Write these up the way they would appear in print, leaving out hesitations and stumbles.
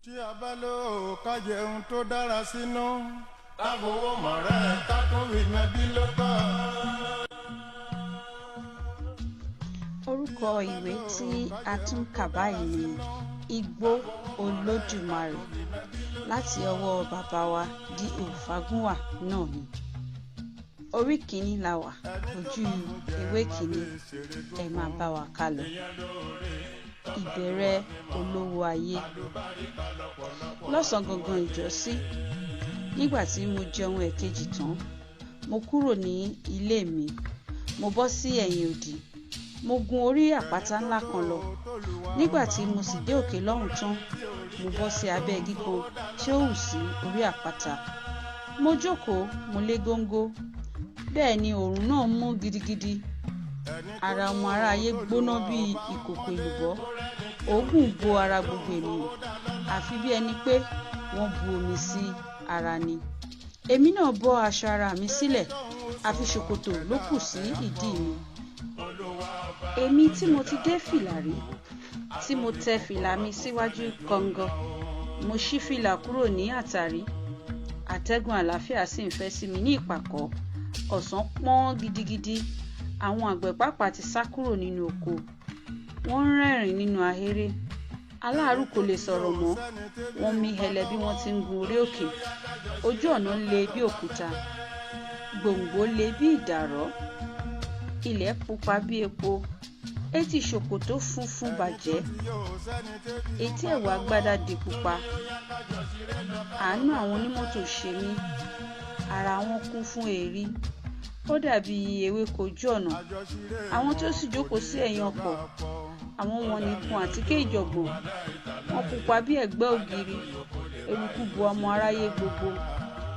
Tí a bá lò ó ká jẹun tó dára sínú, ká fowó mọ̀rẹ́ ká tún fi mẹ́bí ló tọ́. Orúkọ ìwé tí a tún kà báyìí ni Igbó Olódùmarè láti ọwọ́ bàbá wa D.O. Fágúnwà náà ni. Orí kìíní la wà, ojú ewé kìíní, ẹ máa bá wa ká lọ. Ìbẹ̀rẹ̀ olówó ayé. Lọ́sàn-án gangan ìjọ́sí, nígbà tí mo jẹun ẹ̀kejì tán, mo kúrò ní ilé mi, mo bọ́ sí ẹ̀yìn odi, mo gun orí àpáta ńlá kan lọ. Nígbà tí mo sì dé òkè lọ́hùn tán, mo bọ́ sí abẹ́ igi kan tí ó hù sí orí àpáta. Mo jókòó, mo lé góńgó. Bẹ́ẹ̀ ni òòrùn náà mú gidigidi. Ara ọmọ aráyé gbóná bí ìkòkò èlùbọ́. Òógùn bo ara gbogbo ènìyàn, àfi bí ẹni pé wọ́n bu omi sí ara ni. Èmi náà bọ́ aṣọ ara mi sílẹ̀, àfi ṣòkòtò ló kù sí ìdí mi. Èmi tí mo ti dé fìlà rí, tí mo tẹ fìlà mi síwájú kọ̀ǹgọ̀, mo ṣí fìlà kúrò ní àtàrí. Atẹ́gùn àlàáfíà sì ń fẹ́ sí mi ní ìpàkọ́. Ọ̀sán pọ́n gidigidi. Àwọn àgbẹ̀ pàápàá ti sá kúrò nínú oko. Wọ́n ń rẹ́rìn-ín nínú ahéré. Aláàárù kò lè sọ̀rọ̀ mọ́. Wọ́n mí hẹlẹ bí wọ́n ti ń gun orí òkè. Ojú ọ̀nà le bí òkúta. Gbòǹgbò le bí ìdàrọ́. Ilẹ̀ pupa bí epo. Etí ṣòkòtò funfun bàjẹ́. Etí ẹ̀wù agbádá di pupa. Àánú àwọn onímọ́tò ṣe mí. Ara wọn kún fún èérí. Ó dàbí ewéko ojú ọ̀nà. Àwọn tí ó sì jókòó sí ẹ̀yìn ọkọ̀, àwọn wọn ní kun àtíkè ìjọ̀gbọ̀n. Wọ́n pupa bí ẹ̀gbẹ́ ògiri. Eruku bo ọmọ aráyé gbogbo.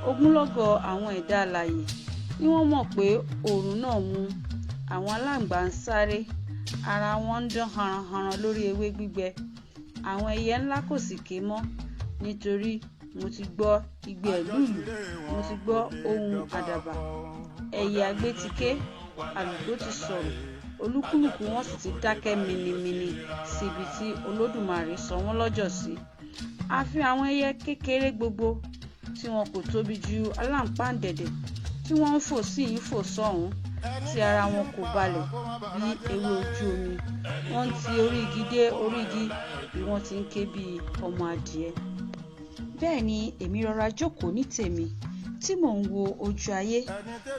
Ogunlọ́gọ̀ àwọn ẹ̀dá alààyè ni wọ́n mọ̀ pé òòrùn náà mú. Àwọn aláǹgbá ń sáré. Ara wọn ń dán hanranhanran lórí ewé gbígbẹ. Àwọn ẹyẹ ńlá kò sì ké mọ́, nítorí mo ti gbọ́ igbe ẹ̀lúùlù, mo ti gbọ́ ohùn àdàbà. Ẹyẹ àgbẹ̀ ti ké, àlùkò ti sọ̀rọ̀, olúkúlùkù wọn sì ti dákẹ́ minimini sí ibi tí Olódùmarè sọ wọ́n lọ́jọ̀ sí. Àfi àwọn ẹyẹ kékeré gbogbo tí wọn kò tóbi ju aláǹpáǹdẹ̀dẹ̀, tí wọ́n ń fò síhìn fò sọ́hùn, tí ara wọn kò balẹ̀ bí ewé ojú omi. Wọ́n ń ti orí igi dé orí igi bí wọ́n ti ń ké bí ọmọ adìẹ. Bẹ́ẹ̀ ni èmi rọra jókòó ní tèmi tí mò ń wo ojú ayé,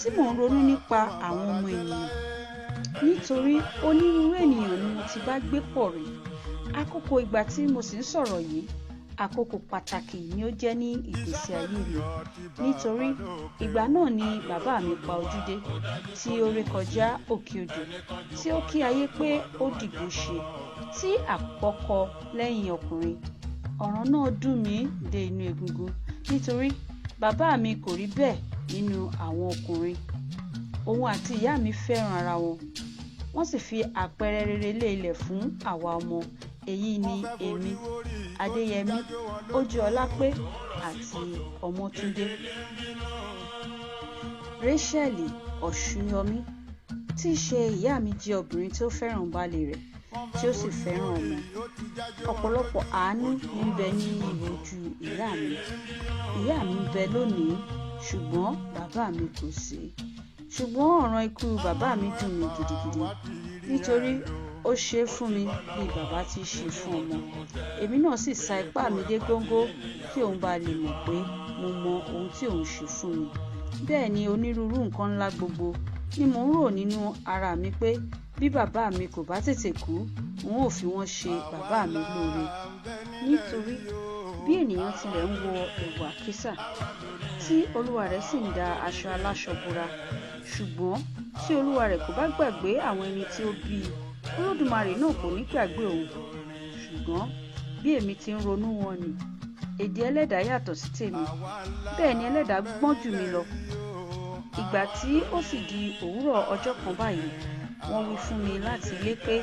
tí mò ń ronú nípa àwọn ọmọ ènìyàn. Nítorí onírúurú ènìyàn ni mo ti bá gbé pọ̀ rí. Àkókò ìgbà tí mo sì ń sọ̀rọ̀ yìí, àkókò pàtàkì ni ó jẹ́ ní ìgbésí ayé mi. Nítorí ìgbà náà ni bàbá mi pa ojú dé, tí ó rékọjá òkè odò, tí ó kí ayé pé ó dìgbò ṣe, tí àkọ́kọ́ lẹ́yìn ọkùnrin. Ọ̀ràn náà dùn mí dé inú egungun, nítorí bàbá mi kò rí bẹ́ẹ̀ nínú àwọn ọkùnrin. Òun àti ìyá mi fẹ́ràn ara wọn. Wọ́n sì fi àpẹẹrẹ rere lé ilẹ̀ fún àwa ọmọ. Èyí ni èmi, Adéyẹmí, Ojúọlápé àti Ọmọ́túndé. Rachel Ọ̀ṣúnyọmí tí í ṣe ìyá mi jẹ́ obìnrin tí ó fẹ́ràn baálé rẹ̀, tí ó sì fẹ́ràn ọmọ. Ọ̀pọ̀lọpọ̀ àánú ní ń bẹ ní ihò ojú ìyá mi. Ìyá mi ń bẹ lónìí, ṣùgbọ́n bàbá mi kò sí. Ṣùgbọ́n ọ̀ràn ikú bàbá mi dùn mí gidigidi, nítorí ó ṣe é fún mi bí bàbá ti ṣe fún ọmọ. Èmi náà sì sa ipá mi dé góńgó kí òun bá lè mọ̀ pé mo mọ ohun tí òun ṣe fún mi. Bẹ́ẹ̀ ni onírúurú nǹkan ńlá gbogbo ni mò ń rò nínú ara mi pé bí bàbá mi kò bá tètè kú, n ó fi wọ́n ṣe bàbá mi lóore. Nítorí bí ènìyàn tilẹ̀ ń wọ ẹ̀wù àkísà, tí olúwa rẹ̀ sì ń da aṣọ aláṣọ bora, ṣùgbọ́n tí olúwa rẹ̀ kò bá gbàgbé àwọn ẹni tí ó bí i, Olódùmarè náà kò ní gbàgbé òun. Ṣùgbọ́n bí èmi ti ń ronú wọn ni, èdè ẹlẹ́dàá yàtọ̀ sí tèmi. Bẹ́ẹ̀ ni ẹlẹ́dàá gbọ́n jù mí lọ. Ìgbà tí ó sì di òwúrọ̀ ọjọ́ kan báyìí, wọ́n wí fún mi láti ilé pé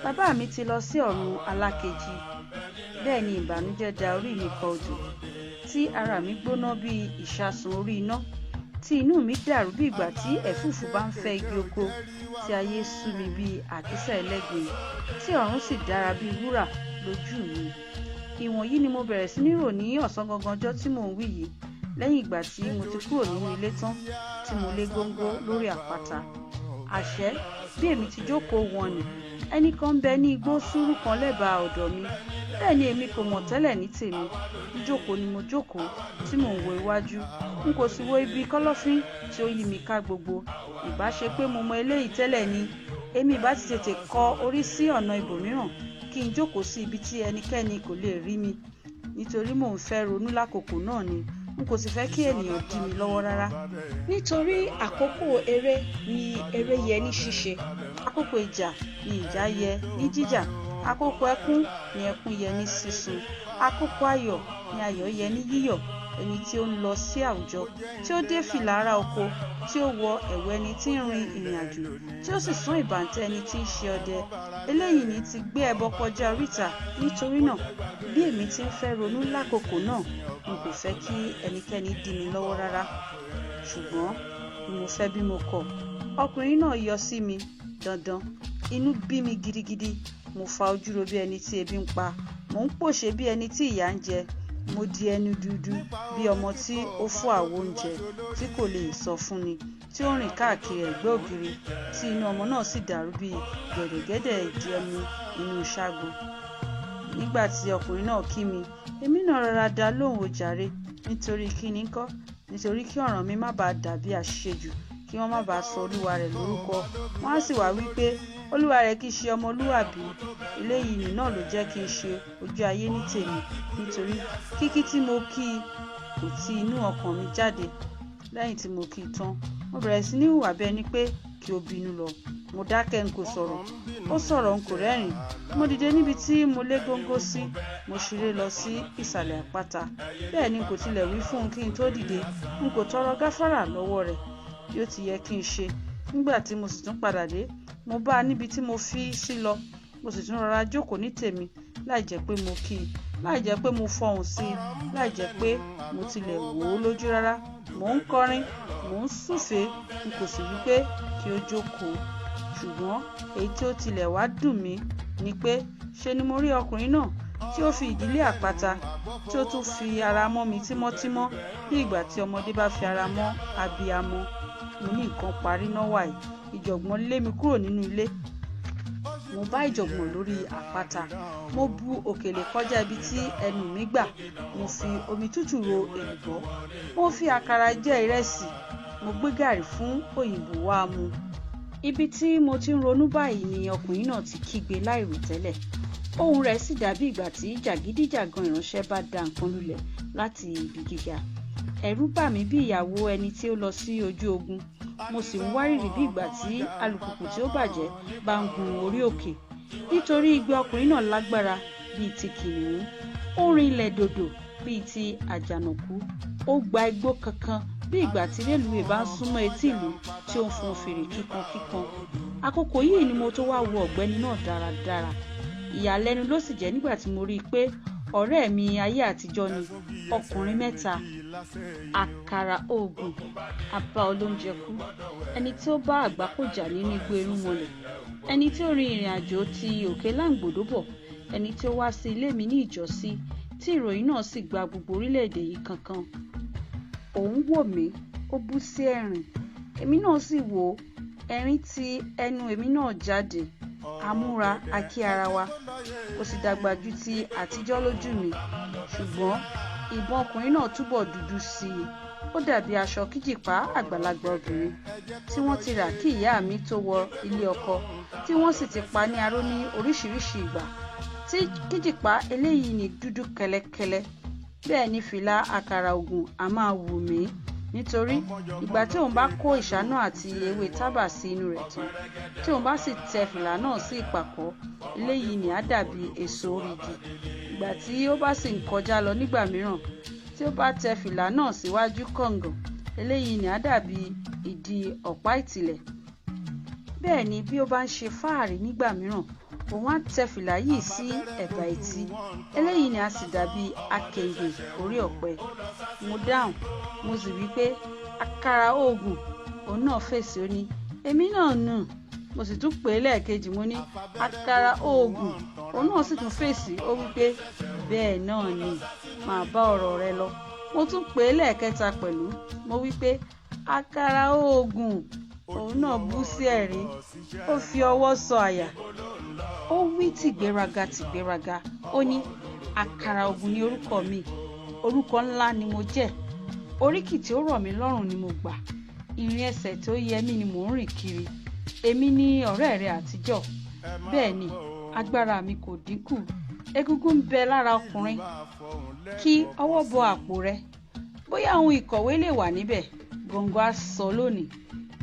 bàbá mi ti lọ sí ọ̀run alákejì. Bẹ́ẹ̀ ni ìbànújẹ́ da orí mi kọ odò, tí ara mi gbóná bí ìṣasùn orí iná, tí inú mi dàrú bí ìgbà tí ẹ̀fúùfù bá ń fẹ́ igi oko, tí ayé sú mi bí àkísà ẹlẹ́gbin, tí ọ̀run sì dára bí wúrà lójú mi. Ìwọ̀nyí ni mo bẹ̀rẹ̀ sí ní rò ní ọ̀sán gangan ọjọ́ tí mò ń wí yìí, lẹ́yìn ìgbà tí mo ti kúrò nínú ilé tán tí mo lé góńgó lórí àpáta. Àṣé bí èmi ti jókòó wọn nì, ẹnì kan ń bẹ ní igbó sùúrù kan lẹ́bàá ọ̀dọ̀ mi. Bẹ́ẹ̀ ni èmi kò mọ̀ tẹ́lẹ̀ ní tèmi. Jíjókòó ni mo jókòó tí mò ń wo iwájú. N kò sì wo ibi kọ́lọ́fín tí ó yí mi ká gbogbo. Ìbá ṣe pé mo mọ eléyìí tẹ́lẹ̀ ni, èmi ìbá ti tètè kọ orí sí ọ̀nà ibòmíràn kí n jókòó sí ibi tí ẹnikẹ́ni kò lè rí mi. Nítorí mò ń fẹ́ ronú lákòókò náà ni, n kò sì fẹ́ kí ènìyàn dí mi lọ́wọ́ rárá. Nítorí àkókò eré ni eré yẹ ní ṣíṣe. Àkókò ìjà ni ìjà yẹ ní jíjà. Àkókò ẹkún ni ẹkún yẹ ní sísun. Àkókò ayọ̀ ni ayọ̀ yẹ ní yíyọ̀. Ẹni tí ó ń lọ sí àwùjọ, tí ó dé fìlà ará oko, tí ó wọ ẹ̀wù ẹni tí ń rin ìrìnàjò, tí ó sì sún ìbàǹtẹ́ ẹni tí ń ṣe ọdẹ. Eléyìí ni ti gbé ẹbọ kọjá oríta. Nítorí náà, bí èmi ti ń fẹ́ ronú lákòókò náà, n kò fẹ́ kí ẹnikẹ́ni dí mi lọ́wọ́ rárá. Ṣùgbọ́n bí mo fẹ́ bí mo kọ̀, ọkùnrin náà yọ sí mi dandan. Inú bí mi gidigidi. Mo fa ojú ro bí ẹni tí ebi ń pa. Mò ń pòṣé bí ẹni tí ìyà ń jẹ. Mo di ẹnu dúdú bí ọmọ tí ó fọ́ àwo oúnjẹ tí kò lè sọ fún ni, tí ó ń rìn káàkiri ẹ̀gbẹ́ ògiri, tí inú ọmọ náà sì dàrú bí gẹ̀dẹ̀gẹ̀dẹ̀ ìdí ẹmu inú ṣágo. Nígbà tí ọkùnrin náà kí mi, èmi náà rọra dá lóhùn ojàre. Nítorí kí ni ńkọ́? Nítorí kí ọ̀ràn mi má bàa dàbí àṣejù, kí wọ́n má bàa sọ olúwa rẹ̀ lórúkọ. Wọ́n á sì wá wí pé olúwa rẹ̀ kì í ṣe ọmọlúwàbí. Eléyìí nì náà ló jẹ́ kí n ṣe ojú ayé ní tèmi, nítorí kíkí tí mo kí i kò ti inú ọkàn mi jáde. Lẹ́yìn tí mo kí i tán, mo bẹ̀rẹ̀ sí ní hùwà bí ẹni pé kí ó bínú lọ. Mo dákẹ́, n kò sọ̀rọ̀. Ó sọ̀rọ̀, n kò rẹ́rìn. Mo dìde níbi tí mo lé góńgó sí. Mo ṣeré lọ sí ìsàlẹ̀ àpáta. Bẹ́ẹ̀ ni n kò tilẹ̀ wí fún un kí n tó dìde. N kò tọrọ gáfárà lọ́wọ́ rẹ̀ bí ó ti yẹ kí n ṣe. Nígbà tí mo sì tún padà dé, mo bá a níbi tí mo fi sí lọ. Mo sì tún rọra jókòó ní tèmi, láì jẹ́ pé mo kí i, láì jẹ́ pé mo fọhùn sí i, láì jẹ́ pé mo tilẹ̀ wò ó lójú rárá. Mò ń kọrin, mò ń súfèé, n kò sì wí pé kí ó jókòó. Ṣùgbọ́n èyí tí ó tilẹ̀ wá dùn mí ni pé ṣe ni mo rí ọkùnrin náà tí ó fi ìdílé àpáta, tí ó tún fi ara mọ́ mi tímọ́tímọ́ bí ìgbà tí ọmọdé bá fi ara mọ́ abiyamọ. Mo ní nǹkan parí náà wàyí. Ìjọ̀gbọ̀n lé mi kúrò nínú ilé. Mo bá ìjọ̀gbọ̀n lórí àpáta. Mo bu òkèlè kọjá ibi tí ẹnu mi gbà. Mo fi omi tútù ro èlùbọ́. Mo fi àkàrà jẹ ìrẹsì. Mo gbé gàrí fún òyìnbó wá mu. Ibi tí mo ti ń ronú báyìí ni ọkùnrin náà ti kígbe láìròtẹ́lẹ̀. Ohùn rẹ̀ sì dàbí ìgbà tí jàgídíjàgan ìránṣẹ́ bá da nǹkan lulẹ̀ láti ibi gíga. Ẹ̀rù bà mí bí ìyàwó ẹni tí ó lọ sí ojú ogun. Mo sì ń wárìrì bí ìgbà tí alùpùpù tí ó bàjẹ́ bá ń gun orí òkè. Nítorí igbe ọkùnrin náà lágbára bíi ti kìnìún. Ó rin ilẹ̀ dòdò bíi ti àjànàkú. Ó gba igbó kankan bí ìgbà tí rélùweè bá ń súnmọ́ etí ìlú tí ó ń fọn fèrè kíkankíkan. Àkókò yìí ni mo tó wá wo ọ̀gbẹ́ni náà dáradára. Ìyàlẹ́nu ló sì jẹ́ nígbà tí mo rí i pé ọ̀rẹ́ mi ayé àtijọ́ ni, ọkùnrin mẹ́ta, àkàrà oògùn, abá olóúnjẹ kú, ẹni tí ó bá àgbákò jà nínú igbó irúnmọlẹ̀, ẹni tí ó rin ìrìn àjò ti òkè láǹgbòdo bọ̀, ẹni tí ó wá sí ilé mi ní ìjọ́sí, tí ìròyìn náà sì gba gbogbo orílẹ̀-èdè yìí kankan. Òun wò mí, ó bú sí ẹ̀rín. Èmi náà sì wò ó, ẹ̀rín ti ẹnu èmi náà jáde. A múra, a kí ara wa. Kò sì dàgbà ju ti àtijọ́ lójú mi. Ṣùgbọ́n ìbọn ọkùnrin náà túbọ̀ dúdú sí i. Ó dàbí aṣọ kíjìpá àgbàlagbà obìnrin tí wọ́n ti rà kí ìyá mi tó wọ ilé ọkọ, tí wọ́n sì ti pa ní aró ní oríṣiríṣi ìgbà. Tí kíjìpá eléyìí ní dúdú kẹlẹkẹlẹ. Bẹ́ẹ̀ ni fìlà àkàrà ògùn a máa wù mí, nítorí ìgbà tí òun bá kó ìṣáná àti ewé tábà sí inú rẹ̀ tán, tí òun bá sì tẹ fìlà náà sí ìpàkọ́, eléyìí ni á dàbí èso orí igi. Ìgbà tí ó bá sì ń kọjá lọ nígbà mìíràn, tí ó bá tẹ fìlà náà síwájú kọ̀ǹgàn, eléyìí ni á dàbí ìdí ọ̀pá ìtìlẹ̀. Bẹ́ẹ̀ ni bí ó bá ń ṣe fáàrí nígbà mìíràn, òun á tẹ fìlà yìí sí ẹ̀bà etí, eléyìí ni á sì dàbí akèǹgbè orí ọ̀pẹ. Mo dáhùn, mo sì wí pé àkàrà oògùn. Òun náà fèsì, ó ní èmi náà nù. Mo sì tún pè é lẹ́ẹ̀kejì, mo ní àkàrà oògùn. Òun náà sì tún fèsì, ó wí pé Bẹ́ẹ̀ náà ni, máa bá ọ̀rọ̀ rẹ lọ. Mo tún pè é lẹ́ẹ̀kẹta pẹ̀lú. Mo wí pé, àkàrà oògùn. Òun náà bú sí ẹ̀rín. Ó fi ọwọ́ sọ àyà. Ó wí tìgbéraga tìgbéraga. Ó ní, àkàrà ògùn ni orúkọ mi. Orúkọ ńlá ni mo jẹ́. Oríkì tí ó rọ̀ mí lọ́rùn ni mo gbà. Ìrìn ẹsẹ̀ tó yẹ mí ni mò ń rìn kiri. Èmi ni ọ̀rẹ́ rẹ àtijọ́. Bẹ́ẹ̀ ni, agbára mi kò dínkù. Egungun ń bẹ lára ọkùnrin. Kí ọwọ́ bọ àpò rẹ. Bóyá ohun ìkọ̀wé lè wà níbẹ̀. Gọ̀ǹgọ̀ á sọ lónìí.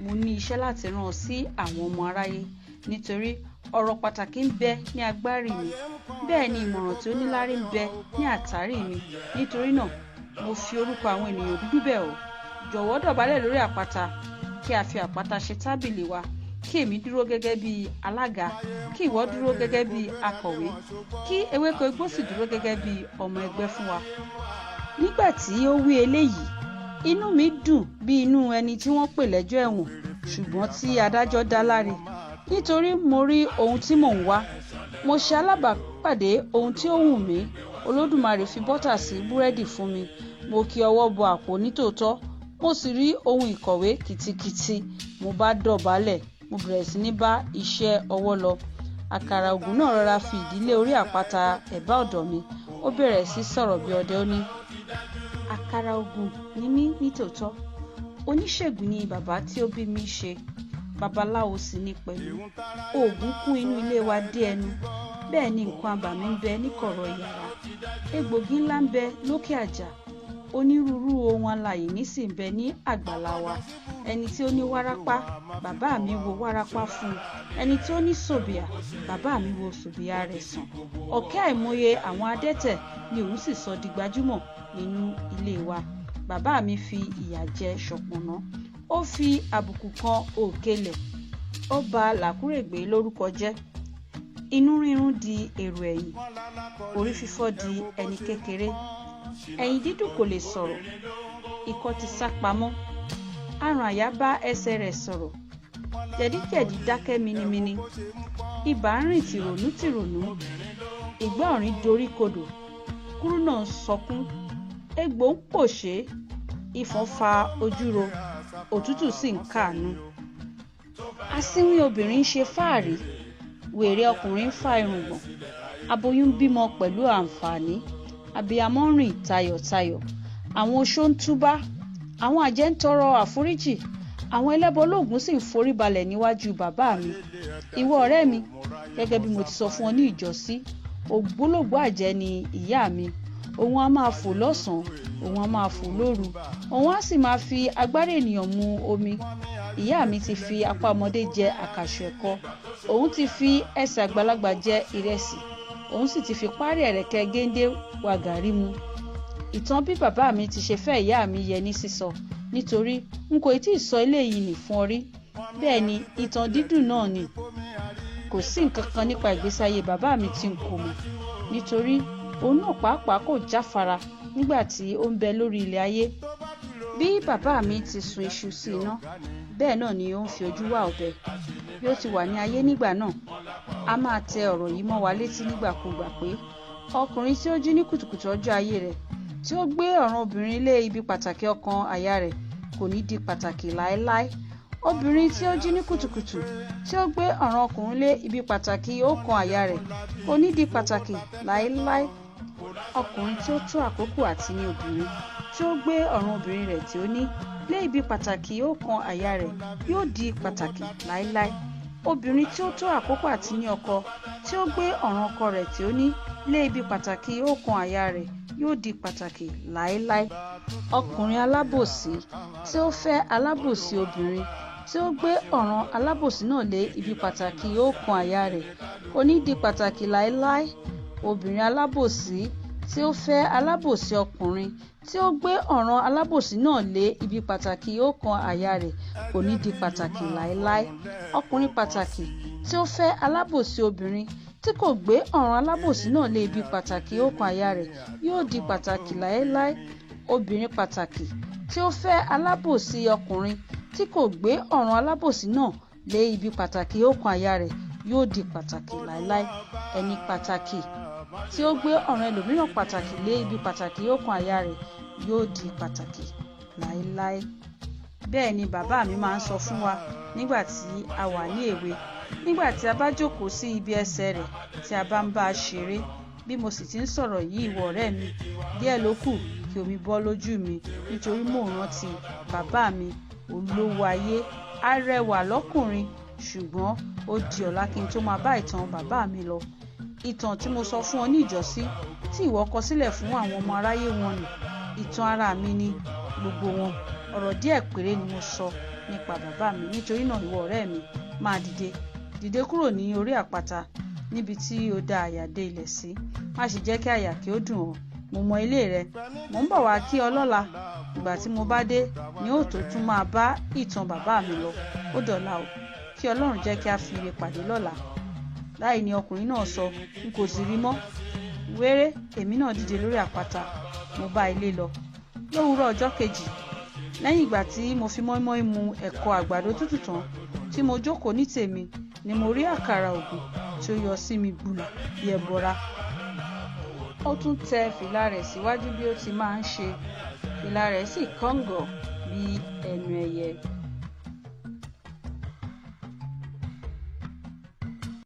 Mo ní iṣẹ́ láti rán ọ sí àwọn ọmọ aráyé, nítorí ọ̀rọ̀ pàtàkì ń bẹ ní agbárí mi. Bẹ́ẹ̀ ni ìmọ̀ràn tí ó níláárí ń bẹ ní àtàrí mi. Nítorí náà, mo fi orúkọ àwọn ènìyàn dúdú bẹ̀ ọ́. Jọ̀wọ́ dọ̀bálẹ̀ lórí àpáta, kí a fi àpáta ṣe tábìlì wa, kí èmi dúró gẹ́gẹ́ bí alága, kí ìwọ dúró gẹ́gẹ́ bí akọ̀wé, kí ewéko igbó sì dúró gẹ́gẹ́ bí ọmọ ẹgbẹ́ fún wa. Nígbà tí ó wí eléyìí, inú mi dùn bí inú ẹni tí wọ́n pè lẹ́jọ́ ẹ̀wọ̀n, ṣùgbọ́n tí adájọ́ dá láre, nítorí mo rí ohun tí mò ń wá. Mo ṣe alábàápàdé ohun tí ó wù mí. Olódùmarè fi bọ́tà sí búrẹ́dì fún mi. Mo kí ọwọ́ bọ àpò nítòótọ́, mo sì rí ohun ìkọ̀wé kìtìkìtì. Mo bá dọ̀bálẹ̀, mo bẹ̀rẹ̀ sí ní bá iṣẹ́ ọwọ́ lọ. Àkàrà ògùn náà rọra fi ìdílé orí àpáta ẹ̀bá ọ̀dọ̀ mi. Ó bẹ̀rẹ̀ sí sọ̀rọ̀ bí ọdẹ. Ó ní, àkàrà ògùn ni mí nítòótọ́. Oníṣègùn ni bàbá tí ó bí mi ṣe. Babaláwo sì ni pẹ̀lú. Oògùn kún inú ilé wa dé ẹnu. Bẹ́ẹ̀ ni nǹkan abàmì ń bẹ níkọ̀rọ̀ yàrá. Egbògi ńlá ń bẹ lókè àjà. Onírúurú ohun alààyè ní sì ń bẹ ní àgbàlá wa. Ẹni tí ó ní wárápá, bàbá mi wo wárápá fún un. Ẹni tí ó ní sòbìà, bàbá mi wo sòbìà rẹ̀ sàn. Ọ̀kẹ́ àìmọye àwọn adẹ́tẹ̀ ni òun sì sọ di gbajúmọ̀ nínú ilé wa. Bàbá mi fi ìyà jẹ ṣọ̀pọ̀nná. Ó fi àbùkù kan òkèlè. Ó ba làkúrègbè lórúkọ jẹ́. Inú rírun di èrò ẹ̀yìn. Orí fífọ́ di ẹni kékeré. Ẹ̀yìn dídùn kò lè sọ̀rọ̀. Ikọ́ ti sá pamọ́. Àrùn àyà bá ẹsẹ̀ rẹ̀ sọ̀rọ̀. Jẹ̀díjẹ̀dí dákẹ́ minimini. Ibà ń rìn tìrònú tìrònú. Ìgbà ọ̀rìn dorí kodò. Kúrú náà ń sọkún. Egbò ń pòṣé. Ifọ̀n fa ojúro. Òtútù sì ń káàánú. Asínwín obìnrin ń ṣe fáàrí. Wèrè ọkùnrin ń fa irùngbọ̀n. Aboyún ń bímọ pẹ̀lú àǹfààní. Abiyamọ ń rìn tayọ̀tayọ̀. Àwọn oṣó ń túbá. Àwọn àjẹ́ ń tọrọ àforíjì. Àwọn ẹlẹ́bọ lóògùn sì ń foríbalẹ̀ níwájú bàbá mi. Ìwọ ọ̀rẹ́ mi, gẹ́gẹ́ bí mo ti sọ fún ọ ní ìjọ́sí, ògbólógbòó àjẹ́ ni ìyá mi. Òun á máa fò lọ́sàn-án, òun á máa fò lóru, òun á sì máa fi agbárí ènìyàn mu omi. Ìyá mi ti fi apá ọmọdé jẹ àkàṣù ẹ̀kọ. Òun ti fi ẹsẹ̀ àgbàlagbà jẹ ìrẹsì. Òun sì ti fi párí ẹ̀rẹ̀kẹ́ géńdé wa gàrí mu. Ìtàn bí bàbá mi ti ṣe fẹ́ ìyá mi yẹ ní sísọ, nítorí n kò tí ì sọ eléyìí nì fún ọ rí. Bẹ́ẹ̀ ni ìtàn dídùn náà ni. Kò sí nǹkan kan nípa ìgbésí ayé bàbá mi tí n kò mọ̀, nítorí òun náà pàápàá kò jáfara nígbà tí ó ń bẹ lórí ilẹ̀ ayé. Bí bàbá mi ti sun iṣu sí iná, bẹ́ẹ̀ náà ni ó ń fi ojú wá ọ̀bẹ. Bí ó ti wà ní ayé nígbà náà, a máa tẹ ọ̀rọ̀ yìí mọ́ wa létí nígbàkúgbà pé ọkùnrin tí ó jí ní kùtùkùtù ọjọ́ ayé rẹ̀, tí ó gbé ọ̀ràn obìnrin lé ibi pàtàkì ọkàn àyà rẹ̀, kò ní di pàtàkì láéláé. Obìnrin tí ó jí ní kùtùkùtù, tí ó gbé ọ̀ràn ọkùnrin lé ibi pàtàkì ọkàn àyà rẹ̀, kò ní di pàtàkì láéláé. Ọkùnrin tí ó tó àkókò àti ní obìnrin, tí ó gbé ọ̀ràn obìnrin rẹ̀ tí ó ní lé ibi pàtàkì ọkàn àyà rẹ̀, yóò di pàtàkì láéláé. Obìnrin tí ó tó àkókò àti ní ọkọ, tí ó gbé ọ̀ràn ọkọ rẹ̀ tí ó ní lé ibi pàtàkì ọkàn àyà rẹ̀, yóò di pàtàkì láéláé. Ọkùnrin alábòsí tí ó fẹ́ alábòsí obìnrin, tí ó gbé ọ̀ràn alábòsí náà lé ibi pàtàkì ọkàn àyà rẹ̀, kò ní di pàtàkì láéláé. Obìnrin alábòsí tí ó fẹ́ alábòsí ọkùnrin, tí ó gbé ọ̀ràn alábòsí náà lé ibi pàtàkì ọkàn àyà rẹ̀, kò ní di pàtàkì láéláé. Ọkùnrin pàtàkì tí ó fẹ́ alábòsí obìnrin, tí kò gbé ọ̀ràn alábòsí náà lé ibi pàtàkì ọkàn àyà rẹ̀, yóò di pàtàkì láéláé. Obìnrin pàtàkì tí ó fẹ́ alábòsí ọkùnrin, tí kò gbé ọ̀ràn alábòsí náà lé ibi pàtàkì ọkàn àyà rẹ̀, yóò di pàtàkì láéláé. Ẹni pàtàkì tí ó gbé ọ̀ràn ẹlòmíràn pàtàkì lé ibi pàtàkì ọkàn àyà rẹ̀ yóò di pàtàkì láéláé. Bẹ́ẹ̀ ni bàbá mi máa ń sọ fún wa nígbà tí a wà ní èwe, nígbà tí a bá jókòó sí ibi ẹsẹ̀ rẹ̀ tí a bá ń bá a ṣeré. Bí mo sì ti ń sọ̀rọ̀ yìí, ìwọ ọ̀rẹ́ mi, díẹ̀ ló kù kí omi bọ́ lójú mi nítorí mò ń rántí bàbá mi olówó ayé, arẹwà lọ́kùnrin. Ṣùgbọ́n ó di ọ̀la kí n tó máa bá ìtàn bàbá mi lọ. Ìtàn tí mo sọ fún ọ ní ìjọ́sí tí ìwọ kọ sílẹ̀ fún àwọn ọmọ aráyé wọn nì, ìtàn ara mi ni gbogbo wọn. Ọ̀rọ̀ díẹ̀ péré ni mo sọ nípa bàbá mi. Nítorí náà, ìwọ ọ̀rẹ́ mi, máa dìde, dìde kúrò ní orí àpáta níbi tí o da àyà dé ilẹ̀ sí. Má ṣe jẹ́ kí àyà kí ó dùn ọ́. Mo mọ ilé rẹ. Mò ń bọ̀ wá kí ọ lọ́la. Ìgbà tí mo bá dé ni ó tó tún máa bá ìtàn bàbá mi lọ. Ó dọ̀la o. Kí Ọlọ́run jẹ́ kí a fi ire pàdé lọ́la. Láì ní ọkùnrin náà sọ, n kò sì rí mọ́. Wéré, èmi náà dìde lórí àpáta, mo bá ilé lọ. Lówùúrọ̀ ọjọ́ kejì, lẹ́yìn ìgbà tí mo fi mọ́ínmọ́ín mu ẹ̀kọ àgbàdo tútù tán tí mo jókòó ní tèmi, ni mo rí àkàrà ògùn tí ó yọ sí mi gbùlà bí ẹbọra. Ó tún tẹ fìlà rẹ̀ síwájú bí ó ti máa ń ṣe, fìlà rẹ̀ sì kọ̀ǹgọ̀ bí ẹnu ẹyẹ.